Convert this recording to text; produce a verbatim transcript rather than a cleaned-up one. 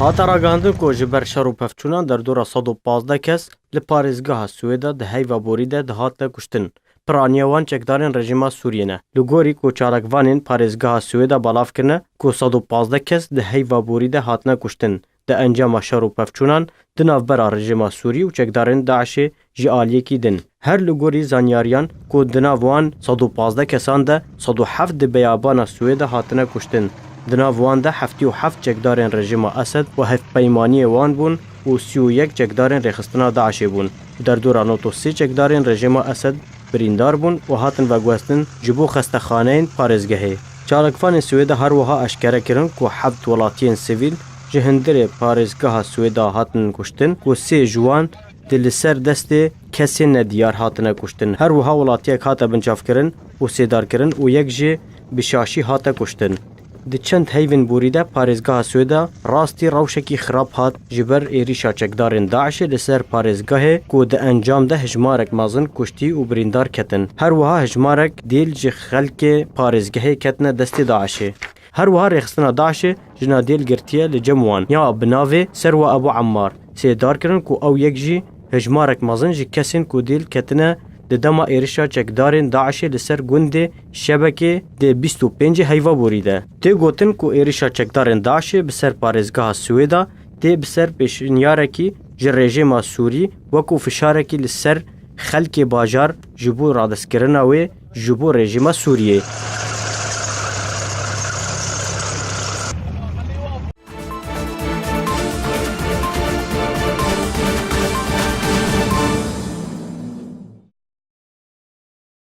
Hate ragihandin ku ji ber şer û pevçûnan derdora sed û pazdeh kes li parêzgeha Swêda di heyva borî de dihatine kuştin. Piraniya wan çekdarên rejîma Sûriyê ne. Li gorî ku çalakvanên parêzgeha Swêda belav kirine ku sed û pazdeh kes di heyva borî de hatine kuştin. Di encama şer û pevçûnan di navbera rejîma Sûrî û çekdarên DAIŞê ji aliyekî din. Her li gorî zanyariyan ku di nav wan sed û pazdeh kesan de sed û heft di beyabana Swêda hatine kuştin. Di nav wan de heftê û heft çekdarên rejîma Esed û hevpeymaniyê wan bûn û sî û yek çekdarên rêxistina DAIŞê bûn. Derdora nod û sê çekdarên rejîma Esed birîndar bûn û hatin veguhestin ji bo xestexaneyên parêzgehê. Çalakvanên Swêda her wiha eşkere kirin ku heft welatiyên sivîl ji hundirê parêzgeha Swêda hatin kuştin, ku sê ji wan di li ser destê kesên nediyar hatine kuştin. Her wiha welatiyek hate binçavkirin û sêdarkirin û yek jî bi şaşî hate kuştin. Di çend heyvên borî de parêzgeha Swêda rastî rewşekî xirab hat ji ber êrîşa çekdarên DAIŞê li ser parêzgehê ku di encam de hejmarek mezin kuştî û birîndar ketin. Her wiha hejmarek dêl ji xelkê parêzgehê ketine destê DAIŞê. Her wiha rêxistina DAIŞê jina dêl girtiye li cem wan ya bi navê Serwa Ebu Emmar sêdar kirin ku ew yek jî hejmarek mezin ji kesên ku dêl ketine di dema êrişa çekdarên DAIŞê li ser gundê Şebekê di bîst û pêncê heyva borî de. Tê gotin ku êrişa çekdarên DAIŞê bi ser parêzgeha Swêda tê bi ser pêşnyarekî ji rejîma Sûrî wekû fişarekî li ser xelkê bajar ji bo radestkirina wê ji bo rejîma Sûriyê.